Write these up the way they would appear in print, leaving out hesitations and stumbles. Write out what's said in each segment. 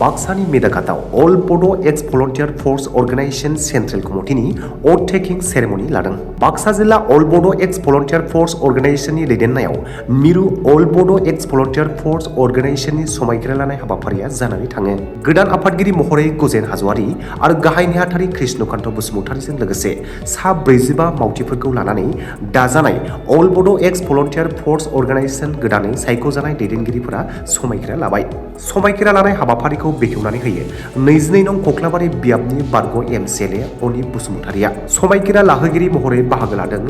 बाक्सानि मेदाकाताव अल बड' एक्स भलन्टियार फर्स organisation central कमिटिनि अथ taking ceremony लादों। बाक्सा जिल्ला अल बड' एक्स भलन्टियार फर्स अर्गानाइजेशननि दैदेननायाव मिरु अल बड' एक्स भलन्टियार फर्स अर्गानाइजेशननि समायखिरा लानाय हाबाफारिया जानानै थाङो। गोदान आफादगिरि महरै गजेन हाज'वारि आरो गाहाय नेहाथारि कृष्णकान्त बसुमतारिजों लोगोसे सा 45 मावथिफोरखौ लानानै दाजानाय अल बड' एक्स भलन्टियार फर्स अर्गानाइजेशन गोदानै सायख'जानाय दैदेनगिरिफोरा समायखिरा लाबाय। समायखिरा लानाय हाबाफारिखौ बेखेवनानै होयो 22 नं कक्लाबारि बियाबनि बारग' एमसिएलए अनिप बसुमतारिया। समायखिरा लाहोगिरि महरै बाहागो लादों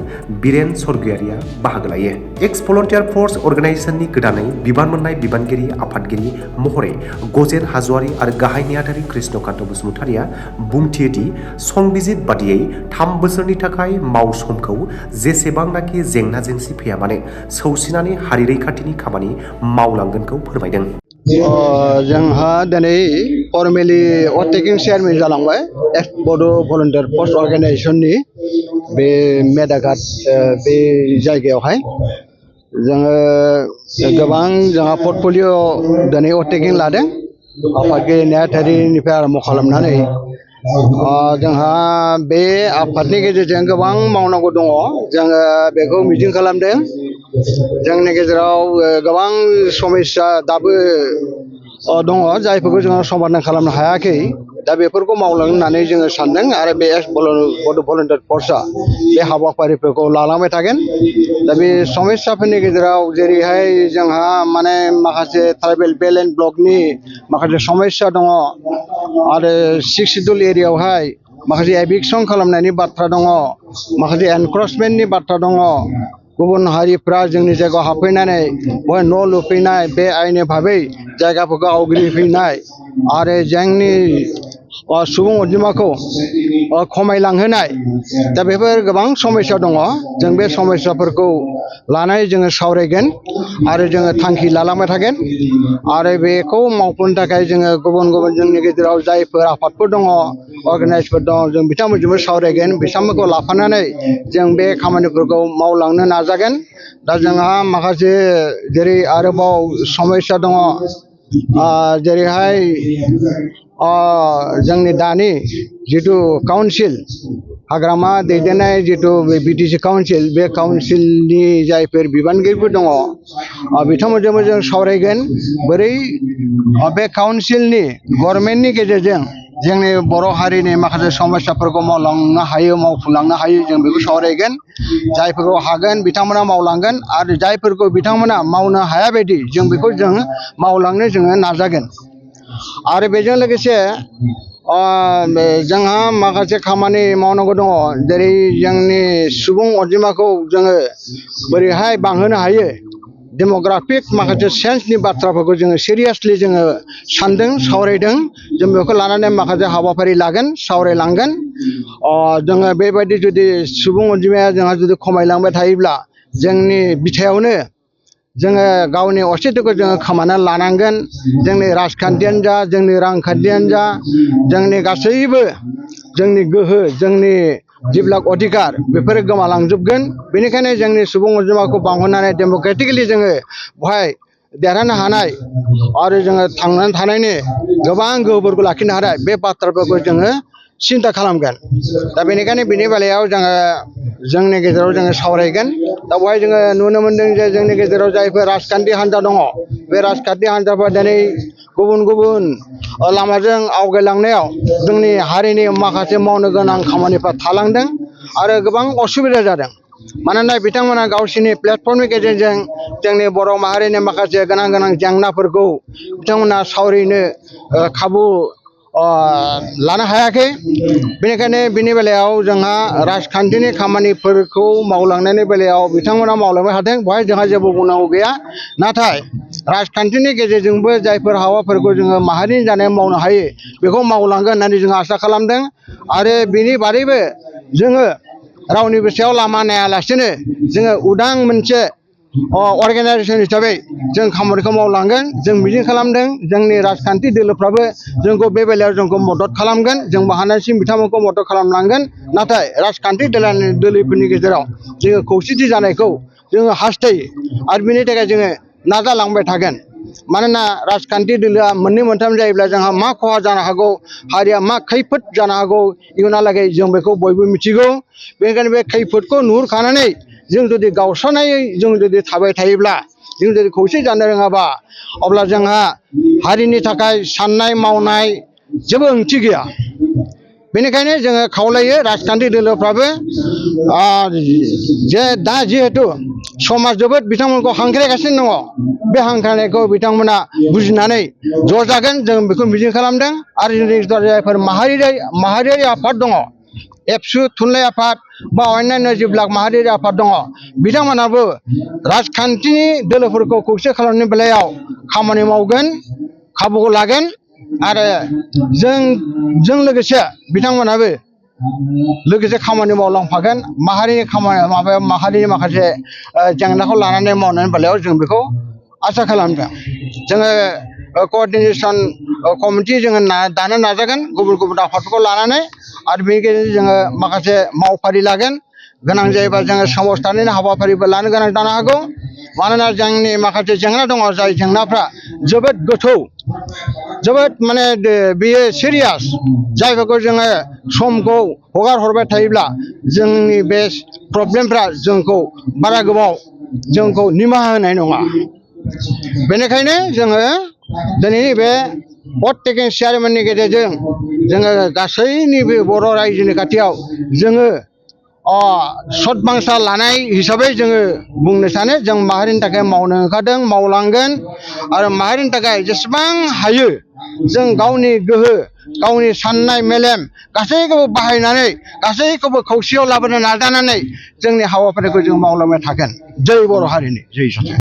बिरेन सरगियारिया बाहागो लायो। एक्स भलन्टियार फर्स अर्गानाइजेशननि गोदानै बिबान मोननाय बिबानगिरि आफादगिरि महरै गजेन हाज'वारि आरो गाहाय नेहाथारि कृष्णकान्त बसुमतारिया बुंथियोदि संबिजित बादियै 3 बोसोरनि थाखाय मावसमखौ जेसेबांनाखि जेंना जेंसि फैया मानो सौसिनानै हारि रैखाथिनि खामानि मावलांगोनखौ फोरमायदों। जोंहा दिनै फर्मेलि अथ टेकिं चेयारमेन जालांबाय एक्स बड' भलन्टियार फर्स अर्गानाइजेशननि बे मेदाघाट बे जायगायावहाय जोङो गोबां जोंहा पर्टफलिय' दिनै अथ टेकिं लादों आफादगिरि नेहाथारिनिफ्राय आरम्भ खालामनानै जोंहा बे आफादनि गेजेरजों गोबां मावनांगौ दङ। जोङो बेखौ मिजिं खालामदों जोंनि गेजेराव गोबां समस्या दाबो दङ जायफोरखौ जोङो समाधान खालामनो हायाखै। दा बेफोरखौ मावलांनो होननानै जोङो सानदों आरो बे एक्स बड' भलन्टियार फर्सआ बे हाबाफारिफोरखौ लालांबाय थागोन। दा बे समस्याफोरनि गेजेराव जेरैहाय जोंहा माने माखासे ट्राइबेल बेल्ट एन्ड ब्लकनि माखासे समस्या दङ आरो 6 सिडुल एरियायावहाय माखासे एभिक्सन खालामनायनि बाथ्रा दङ, माखासे एनक्रचमेन्टनि बाथ्रा दङ। गुबुन हारिफ्रा जोंनि जायगायाव हाबफैनानै बहाय न' लुफैनाय बे आयेननि भाबै जायगाफोरखौ आवग्रिफैनाय आरो जोंनि सुबुं अनजिमाखौ खमायलांहोनाय। दा बेफोर गोबां समस्या दङ। जों बे समस्याफोरखौ लानानै जोङो सावरायगोन आरो जोङो थांखि लालांबाय थागोन आरो बेखौ मावफुंनो थाखाय जोङो गुबुन गुबुन जोंनि गेजेराव जायफोर आफादफोर दङ अर्गानाइजफोर दङ जों बिथांमोनजोंबो सावरायगोन। बिथांमोनखौ लाफानानै जों बे खामानिफोरखौ मावलांनो नाजागोन। दा जोंहा माखासे जेरै आरोबाव समस्या दङ जेरैहाय जोंनि दानि जिथु काउन्सिल हाग्रामा दैदेननाय जिथु बिटिसि काउन्सिल बे काउन्सिलनि जायफोर बिबानगिरिफोर दङ बिथांमोनजोंबो जों सावरायगोन बोरै बे काउन्सिलनि गभर्नमेन्टनि गेजेरजों जोंनि बर' हारिनि माखासे समस्याफोरखौ मावलांनो हायो मावफुंलांनो हायो जों बेखौ सावरायगोन। जायफोरखौ हागोन बिथांमोना मावलांगोन आरो जायफोरखौ बिथांमोना मावनो हाया बायदि जों बेखौ जों मावलांनो जोङो नाजागोन। आरो बेजों लोगोसे जोंहा माखासे खामानि मावनांगौ दङ जेरै जोंनि सुबुं अनजिमाखौ जोङो बोरैहाय बांहोनो हायो डेम'ग्राफिक माखासे चेन्जनि बाथ्राफोरखौ जोङो सिरियासलि जोङो सानदों सावरायदों। जों बेखौ लानानै माखासे हाबाफारि लागोन सावरायलांगोन। जोङो बेबायदि जुदि सुबुं अनजिमाया जोंहा जुदि खमायलांबाय थायोब्ला जोंनि बिथायावनो जोङो गावनि अस्तित्वखौ जोङो खोमानानै लानांगोन। जोंनि राजखान्थियानो जा जोंनि रांखान्थियानो जा जोंनि गासैबो जोंनि गोहो जोंनि जिबिलाक अधिकार बेफोरो गोमालांजोबगोन। बेनिखायनो जोंनि सुबुं अनजिमाखौ बांहोनानै डेम'क्रेटिकेलि जोङो बेवहाय देरहानो हानाय आरो जोङो थांनानै थानायनि गोबां गोहोफोरखौ लाखिनो हानाय बे बाथ्राफोरखौ जोङो सिन्था खालामगोन। दा बेनिखायनो बिनि बेलायाव जोङो जोंनि गेजेराव जोङो सावरायगोन। दा बेवहाय जोङो नुनो मोनदों जे जोंनि गेजेराव जायफोर राजखान्थि हान्जा दङ बे राजखान्थि हान्जाफोरा दिनै गुबुन गुबुन लामाजों आवगायलांनायाव जोंनि हारिनि माखासे मावनो गोनां खामानिफ्रा थालांदों आरो गोबां असुबिदा जादों। मानोना बिथांमोना गावसोरनि प्लेटफर्मनि गेजेरजों जोंनि बर' माहारिनि माखासे गोनां गोनां जेंनाफोरखौ बिथांमोना सावरायनो खाबु लानो हायाखै। बेनिखायनो बिनि बेलायाव जोंहा राजखान्थिनि खामानिफोरखौ मावलांनायनि बेलायाव बिथांमोना मावलांबाय थादों बेवहाय जोंहा जेबो बुंनांगौ गैया। नाथाय राजखान्थिनि गेजेरजोंबो जायफोर हाबाफोरखौ जोङो माहारिनि जानायाव मावनो हायो बेखौ मावलांगोन होननानै जों आसा खालामदों। आरो बिनि बादैबो जोङो रावनिबो सायाव लामा नायालासेनो जोङो उदां मोनसे अर्गानाइजेशन हिसाबै जों खामानिखौ मावलांगोन। जों मिजिं खालामदों जोंनि राजखान्थि दोलोफ्राबो जोंखौ बे बेलायाव जोंखौ मदद खालामगोन। जोंबो हानायसिम बिथांमोनखौ मदद खालामलांगोन। नाथाय राजखान्थि दोलोफोरनि गेजेराव जोङो खौसेथि जानायखौ जोङो हास्थायो आरो बिनि थाखाय जोङो नाजालांबाय थागोन। मानोना राजखान्थि दोलोआ मोननै मोनथाम जायोब्ला जोंहा मा खहा जानो हागौ हारिया मा खैफोद जानो हागौ इयुनहालागै जों बेखौ बयबो मिथिगौ बेनिखायनो बे खैफोदखौ नुहुरखानानै जों जुदि गावस्रानायै जों जुदि थाबाय थायोब्ला जों जुदि खौसे जानो रोङाबा अब्ला जोंहा हारिनि थाखाय साननाय मावनाय जेबो ओंथि गैया बेनिखायनो जोङो खावलायो राजखान्थि दोलोफ्राबो जे दा जिहेतु समा जोबोद बिथांमोनखौ हांख्रायगासिनो दङ बे हांख्रायनायखौ बिथांमोना बुजिनानै ज' जागोन जों बेखौ मिजिं खालामदों आरो जोंनि जायफोर माहारियारि आफाद दङ एबसु थुनलाइ आफाद बा अन्यान्य जिब्लाक माहारियारि आफाद दङ बिथांमोनाबो राजखान्थिनि दोलोफोरखौ खौसे खालामनायनि बेलायाव खामानि मावगोन खाबुखौ लागोन आरो जों लोगोसे बिथांमोनाबो लोगोसे खामानि मावलांफागोन माहारिनि माहारिनि माखासे जेंनाखौ लानानै मावनायनि बेलायाव जों बेखौ आसा खालामदों जोङो क'अर्डिनेशन कमिटि जोङो दानो नाजागोन गुबुन गुबुन आफादफोरखौ लानानै आरो बेनि गेजेरजों जोङो माखासे मावफारि लागोन गोनां जायोबा जोङो सोमावसारनायनि हाबाफारिबो लानो गोनां जानो हागौ मानोना जोंनि माखासे जेंना दङ जाय जेंनाफ्रा जोबोद गोथौ जोबोद माने बेयो सिरियास जायफोरखौ जोङो समखौ हगार हरबाय थायोब्ला जोंनि बे प्रब्लेमफ्रा जोंखौ बारा गोबाव जोंखौ निमाहा होनाय नङा बेनिखायनो जोङो दिनैनि बे भट टेकिं सेरेमनिनि गेजेरजों जोङो गासैनिबो बर' रायजोनि खाथियाव जोङो सतबांसा लानाय हिसाबै जोङो बुंनो सानो जों माहारिनि थाखाय मावनो ओंखारदों मावलांगोन आरो माहारिनि थाखाय जेसेबां हायो जों गावनि गोहो गावनि साननाय मेलेम गासैखौबो बाहायनानै गासैखौबो खौसेयाव लाबोनो नाजानानै जोंनि हाबाफारिखौ जों मावलांबाय थागोन जै बर' हारिनि जै सत